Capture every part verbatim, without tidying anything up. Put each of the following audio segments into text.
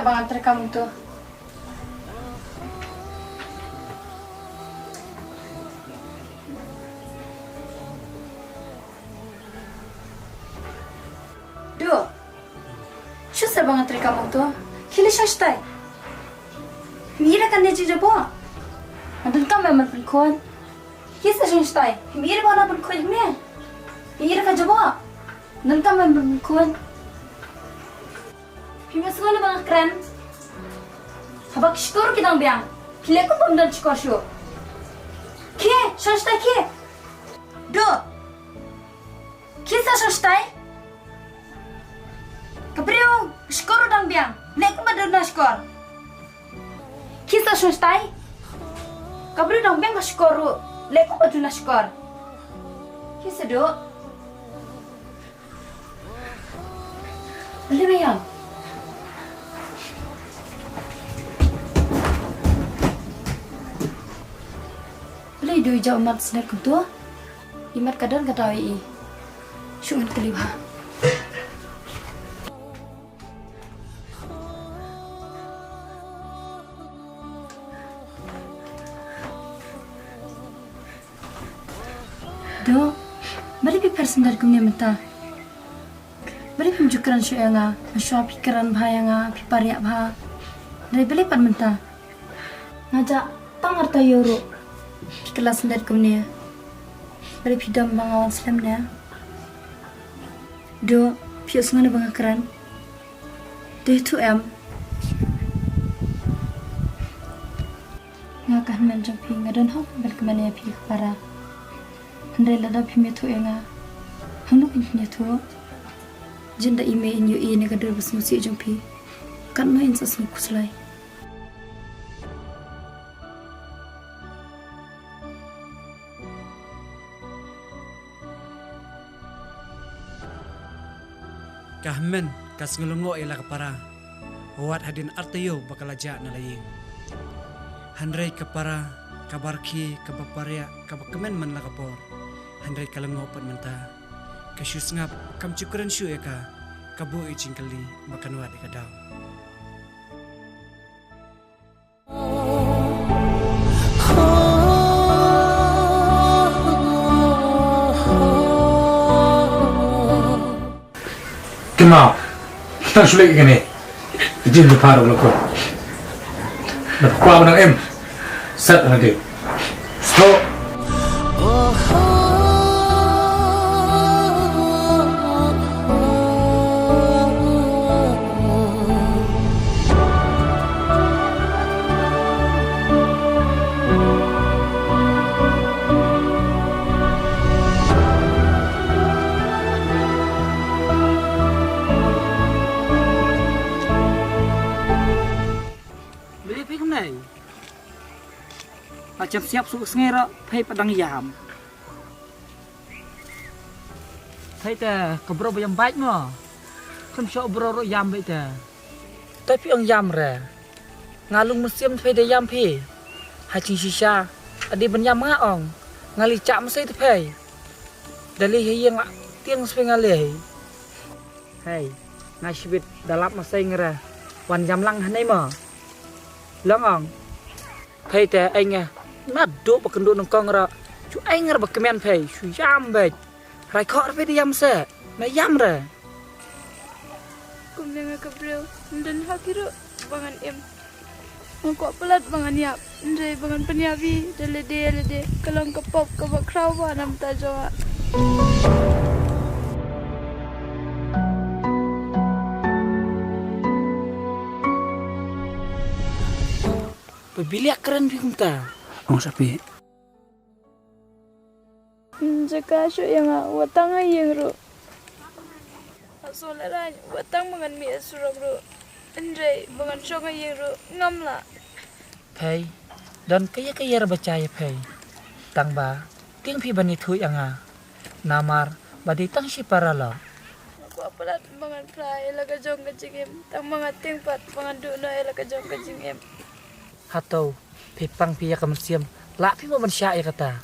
Ba ngan treikam hangto. Duh. Shu sa ba ngan treikam hangto. Khie leit shong shatai. Phim i re kane jingjia ba nga donkam ban pynkhuid. Khie sa shong shatai. Phim i re ba nga pynkhuid me. Phim i re ka jia ba nga donkam ban pynkhuid. Phim ïohsngew ne ba nga kren? Haba ki shkor ki dang biang, ki leh kumba ym don shkor shuh. Khie, shong shatai khie. Duh. Khie sa shong shatai. Ka briew ka shkor ruh dang biang, leh kumba duna shkor. Khie sa shong shatai. Ka briew dang biang ka shkor ruh, leh kumba duna shkor. Khie sa duh. Balei ba ïam? Balei duh i jauh mat sner kumto? I mat ka don ka daw i. Shu ngan kylli bha. Duh, balei phi pher sngewdei kumne mynta? Balei phim ju kren shuh ïa nga? Nga shu ong phi kren bha ïa nga, phi pariah bha. Hynrei balei pat mynta? Nga jah tang ar taïew ruh phi kylla sngewdei kumne. Balei phi dom ba nga wan slem ne? Duh, phi ïohsngew ne ba nga kren? Te ïathuh em? Nga ka hynmen jong phi, nga don hok ban kmen ïa phi ka para. Hynrei lada phim ïathuh ïa nga, hangno kein phin ïathuh? Jin da i mei in ïohi ïa kane ka dur ba sngewsih jong phi, katno in sa sngew khuslai. Ka hynmen ka sngew lyngngoh ïa la ka para, wat hadien ar taïew ba ka la jah na la ïing. Hynrei ka para kaba rkhie, kaba pariah, kaba kmen man la ka por, hynrei ka lyngngoh pat mynta. Ka shu sngap, kam ju kren shuh ïa ka, ka buh ïa ka jingkylli ba kan wad ïa ka daw. Kynmaw, tang shu leh ïa kane. Ka jingpynpar u la kut. Na kwah ba nang im. Sat na dei. Stop. Balei phi kumne? Ba jem siap suk sngi ruh, phei pat dang ïam. Phei te ka bro ba ïam bait mo. Kham shuh bro ruh ïam bait te. Te phi ong ïam re. Nga lung mynsiem te phei da ïam phi. Ha jingshisha, adi ban ïam nga ong. Nga li chah mynsiem te phei. Da li ha ïing la tieng spe nga lei. Hei, nga shibit da lap masai nga re. Wan ïam lang hanei mo. Long ong. Phei te ai nga. Naduh ba kynduh nyngkong ra. Shu ai nga re ba kmen phei. Shu ïam beit. Rai khor phei da ïam se. Na ïam re. Kumne nga ka briew. Ym don hok hi ruh ba ngan im. Nga kwah palat ba ngan ïap, hynrei ba ngan pynïap hi da lade lade, ka long ka pop kaba khraw bha na bynta jong nga. Ba bilia kren phi kumta. Ong sa phi. Jaka shuh ïa nga, wat tang ha ïing ruh. Ha sor lehrain, wat tang ba ngan mih ha surok ruh. Hynrei ba ngan shong ha ïing ruh, ngam lah. Phei, don kaei kaei ba jia ïa phei. Tang ba tieng phi ban ïathuh ïa nga. Namar ba dei tang shi para lok. Nga kwah palat ba ngan phla ïa la ka jong ka jingim. Tang ba nga tieng pat ba ngan duh noh ïa la ka jong ka jingim. Hato, phi pang phi ïa ka mynsiem, lah phi mo ban shah ïa kata.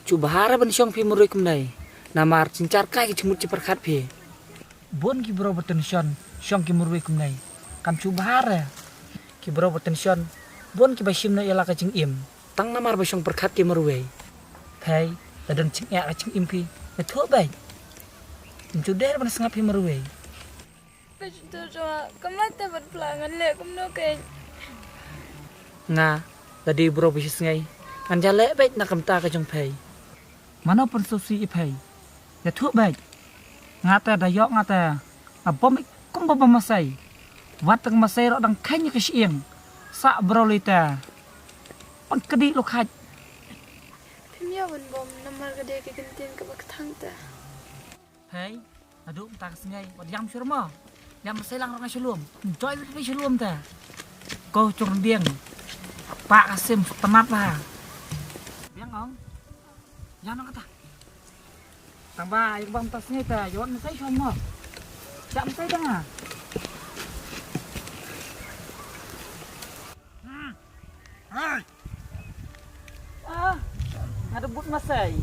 Shu bha re ban shong phi marwei kumne. Namar jynjar kai ki jingmut jingpyrkhat phi. Bun ki bro ba tension shong ki marwei kumne. Kam shu bha re. Ki bro ba tension, bun kiba shim noh ïa la ka jingim. Tang namar ba shong pyrkhat ki marwei. Phei, la don jingeh ka jingim phi. Ïathuh beit. Ym ju der ban sngap phi marwei. Phi ju tu jong nga, ka mat te ban pla ngan leh kumno kein. Nga, la dei bro ba shisngi. Ngan ja leh beit na ka bynta ka jong phei. Mano pynsngewsih ïa phei? Ïathuh beit. Nga te da ïoh nga te. Nga bom ïa kumba bom masai. Wat tang masai ruh dang kheiñ ïa ka shyieng. Sah bro lei te. Pynkdih lukhait. Phim ïoh ban bom namar ka dei ka kyntien kaba kthang te. Hei, naduh mynta ka sngi wat ïam shuh mo. Ïam masai lang ruh nga sha lum. Enjoy beit phi sha lum te. Ko jong ryndiang. Pah ka sim suk tnat bha. Biang ong. Ïa nang kata. Tang ba ïa ka bam ta sngi te ïa wat masai shong mo. Ïa masai tang ah. Hai. Ah, nga da but masai.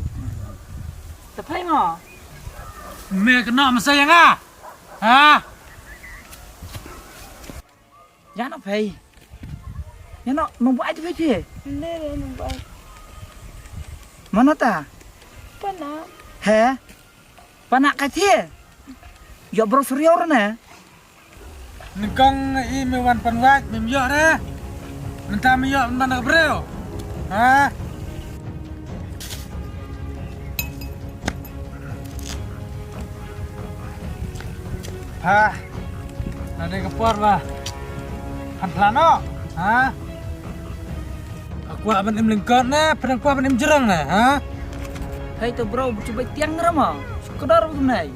Te phai mo. Me kena masai ïa nga. Ha. Ïa no phai. Ïa no nong buaid phai phai. Ne ne nong buaid. Mano ta? Pana. He? Pana ka thi. Ïoh bro serior ne. Nyngkong i me wan pan wait mem ïoh re. Mynta me ïoh man ka briew. Ha? Ha. Na dei ka por ba. Han plan no. Ha? Ka kwah ban im lyngkot ne, pyrang kwah ban im jrong ne, ha? Hei to bro, bu chubai tiang ra mo. Sukdor bu nai.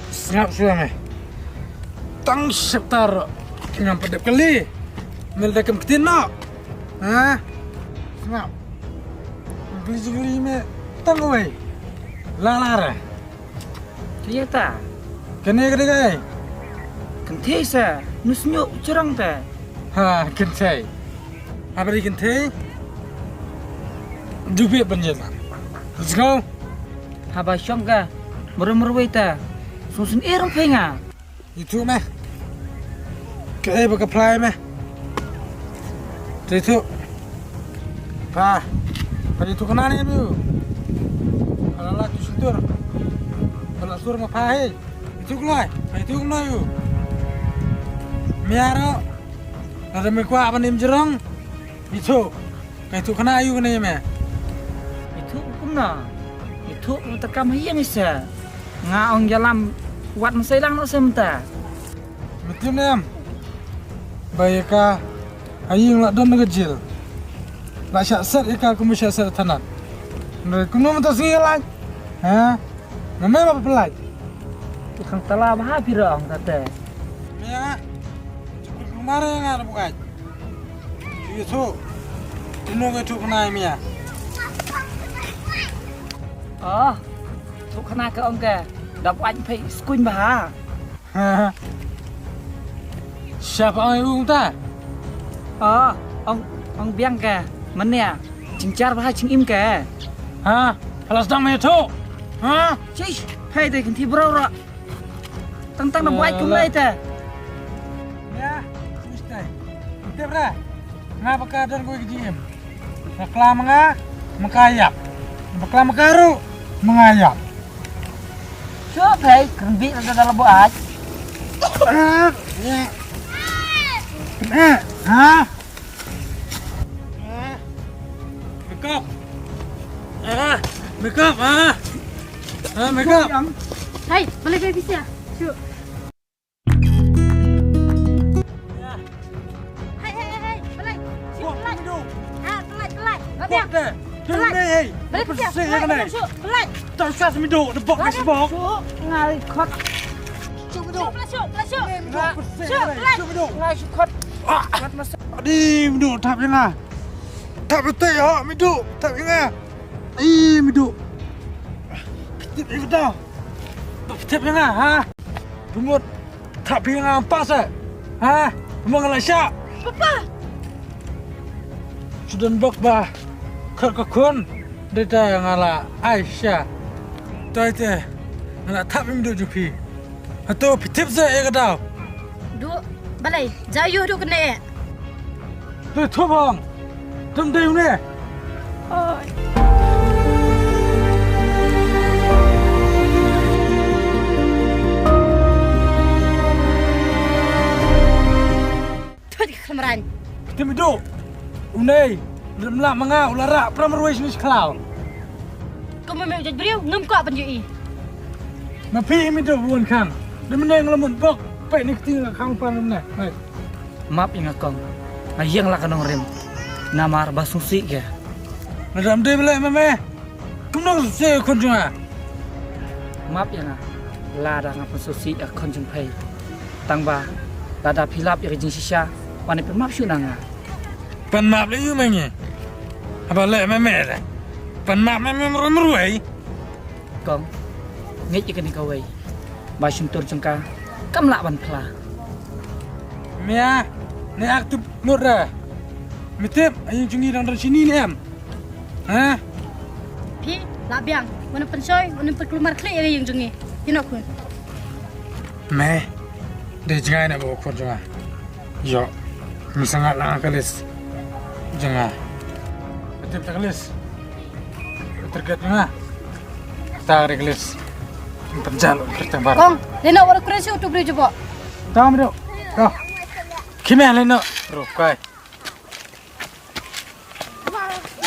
Sngap shuwa me. Tang sheptar. Ngam pat dep kali. Mel da kem ktin no. Ha? Sngap. Gli jigli me. Tang wei. La la ra. Tanya ta. Kane ka dei kai. Kynthei sa, nus nyuk jrong ta. Ha, kynthei. Haba dei kynthei. Dubit ban yen. Let's go. Haba shong ka. Murmur wei ta. Sung sun er phai nga. Itu me. Kaei ba ka phlai me. Te itu. Pa. Pa itu kena ni biu. Ala la tu suntur. Bala sur ma pa he. Itu kelai. Pa itu kena yu. Miaro. Ada me kwa apa nim jerong. Itu. Ka ïathuh kane aïu kane ïa me? Ïathuh kumno? Ïathuh kumta kam ha ïing ïa se. Nga ong ïalam wat mynta ïalam noh se mynta. Me tip ne em ba ïa ka ha ïing la don ka jil. La shah set ïa ka kumba shah set thanat. Hynrei kumno mynta sngi ka lait? Ha? Nga mei ba pynlait. Khang tala ba ha phi ra ong kata. Mia. Kumare nga na bukai. Ïathuh. Kumno nga ïathuh kane ïa mia? Oh, ïathuh kane ka ong ka da buaid phai skuin bha. Siapa ong ïa u ta? Oh, ong, ong biang ka. Mane jingjar bha jingim ka. Ha? Phalas dang me ïathuh. Ha? Chish, phai te kynti bro ra. Tang tang na buai kum lai te. Ya, mesti. Tip ra. Nga baka don kawei ka jingim. Bakla ma nga, ma ka ïap. Bakla ma ka ruh, ma nga ïap. Shu phai kren bih da da la buai. Ah, ya. Ah, ha? Makeup. Ah, makeup, ah. Ah, makeup. Hai, balik balik bisa. Shu. Hai, hai, hai, hai, balik. Shu, balik. Ah, balik, balik. Balik. Balik. Balik. Balik. Balik. Shu, balik. Tak usah semidu, the box is box. Shu, ngai kot. Shu, semidu. Shu, shu, shu. Semidu. Shu, balik. Shu, semidu. Ngai shu kot. Ah. Kot masa. Adi, midu, tap ïa nga. Tap betul ya, midu. Tap ïa nga. Ih, midu. Tip ïa nga. Tip ïa nga, ha? Pynmut. Tap ïa nga pas eh. Ha? Pynmut nga la shah. Papa. Sudan bok ba. Khat ka khun. Dei ta nga la ai sha. Tai te. Nga la tap ïa midu jong phi. Hato phi tip sa ïa ka daw. Du. Balei. Ja ïu du kane. Te thubong. Tem dei une. Oi. Thut ka khamran. Tem idu. Une. Rim la manga u la ra pram ruwais ni khlaw. Ko ma me u jait briew ngam kwah ban ïohi. Ma phi mi do bun khang. Dem ne ngla mun bok. Pei ni kting la khang pan ne. Map ïa nga kong. Nga ïeng la ka nongrim. Namar ba sngewsih ke. Nga dam dei bele ma me. Kumno se khun jong nga. Map ïa nga. Lada nga pynsngewsih ïa khun jong phi. Tang ba lada phi lap ïa ka jingshisha. Wan pynmap shuh na nga. Pynmap le ïu ma ngi. Haba le ma me le. Pynmap ma me mru mru ei. Kong, ngeit ïa kane kawei. Ba shyntur jong ka kam lah ban phla. Mia, ne ak tup lut ra. Mi tip, ïing jong ngi dang don shini ne em. Ha? Phi, la biang, wan pynshoi, wan pynkulmar khlieh ïa ïing jong ngi. Ïa noh khun. Me, dei jngai na ba khun jong nga. Ïoh, mi sangat lang ka list jong nga. Tip ta ka list. Target nga. Ta ka list. Terjal tertembar. Kong, leno wala kure shu tu beri jebo. Tam do. Kime leno. Rukai.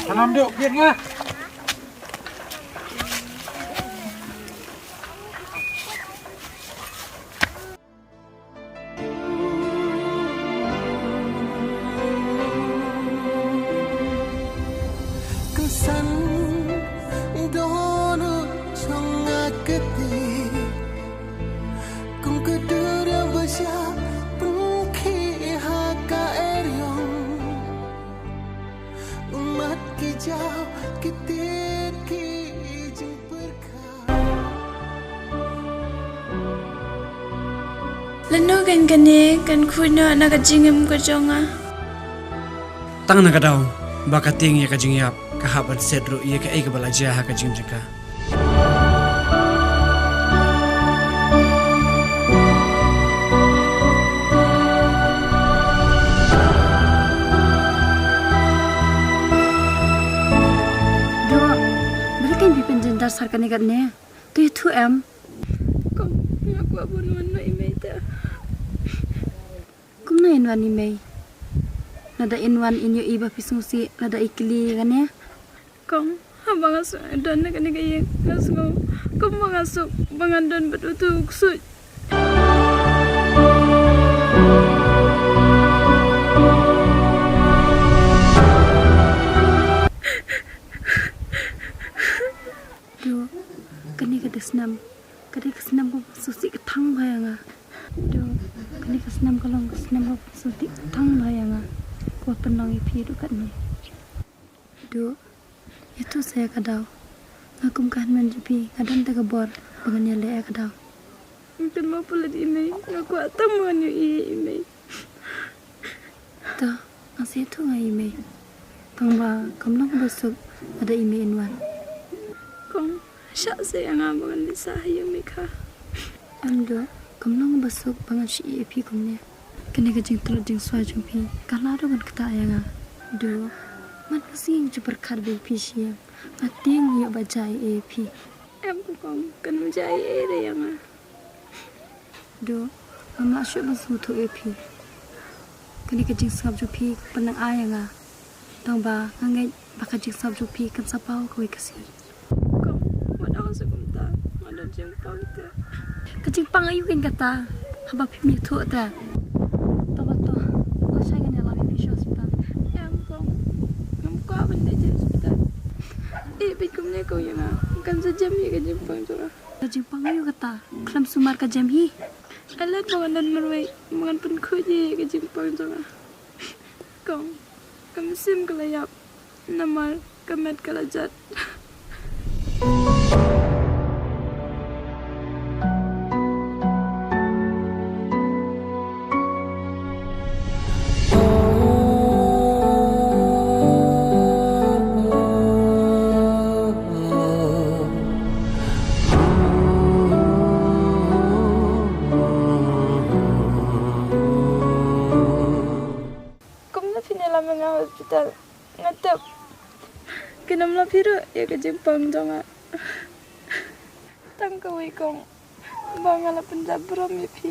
Tanam do, biar nga. Ka san dono chong a kete. Kum ka dura ba sha pynkhih ha ka eriong. Ummat ki jaw ki tied ki jingpyrkhat. Lano kan kane kan khuid noh na ka jingim ka jong nga. Tang na ka daw ba ka tieng ïa ka jingïap ka hap ban set ruh ïa kaei kaba la jia ha ka jingim jong ka. Dok, balei kan phi pynjynjar sar kane katne? To ïathuh em? Kong, nga kwah ban wan noh i mei te. Kumno in wan i mei? Lada in wan in ïohi ba phi sngewsih, lada i kylli ïa kane. Kong, haba nga suk don ha kane ka ïing, nga sngew kumba nga suk ba ngan don bad utu u ksuid. Dok, kane ka dei ka snem, ka dei ka snem kaba sngewsih ka thang bha ïa nga. Dok, kane ka snem ka long ka snem kaba sngewsih ka thang bha ïa nga. Kaba pynlong ïa phi ruh katne. Dok, ïathuh sa ïa ka daw. Nga kum ka hynmen jong phi, nga don te ka bor ba ngan ïaleh ïa ka daw. Nga kynmaw palat i mei, nga kwah tang ba ngan ïohi ïa i mei. To, nga sa ïathuh nga ïa i mei. Tang ba kam long kaba suk lada i mei in wan. Kong, shah sa ïa nga ba ngan leit sah ha ïing mei kha. Em Dok, kam long kaba suk ba ngan shu ïeh ïa phi kumne. Kane ka jingtlot jingswa jong phi ka la dei ban ktah ïa nga. Dok, man ka sngi nga ju pyrkhat ba ïa phi sha ïing. Nga tieng ïoh ba jia ei ei ïa phi. Em ko Kong, kan ym jia ei ei re ïa nga. Dok, ngam lah shuh ban sngewthuh ïa phi. Kane ka jingsngap jong phi ka pynang ai ïa nga. Tang ba nga ngeit ba ka jingsngap jong phi kan sa paw kawei ka sngi. Kong, wat ong sa kumta, nga don jingpang te. Ka jingpang aïu kein kata, haba phim ïathuh te. To ba to, to shai ngan ïalam ïa phi sha hospital. Em Kong, ngam kwah ban leit sha hospital. Ïeh beit kumne ko ïa nga, kan sa jem ïa ka jingpang jong nga. Ka jingpang aïu kata, khlem sumar ka jem hi. Ai lad ba ngan don marwei, ba ngan pynkhuid ïa ka jingpang jong nga. Kong, ka mynsiem ka la ïap. Namar ka met ka la jot. Kumno phin ïalam ïa Kynam la phi ruh ïa ka jingpang jong nga. Tang kawei kong ba nga la pynjah burom ïa phi.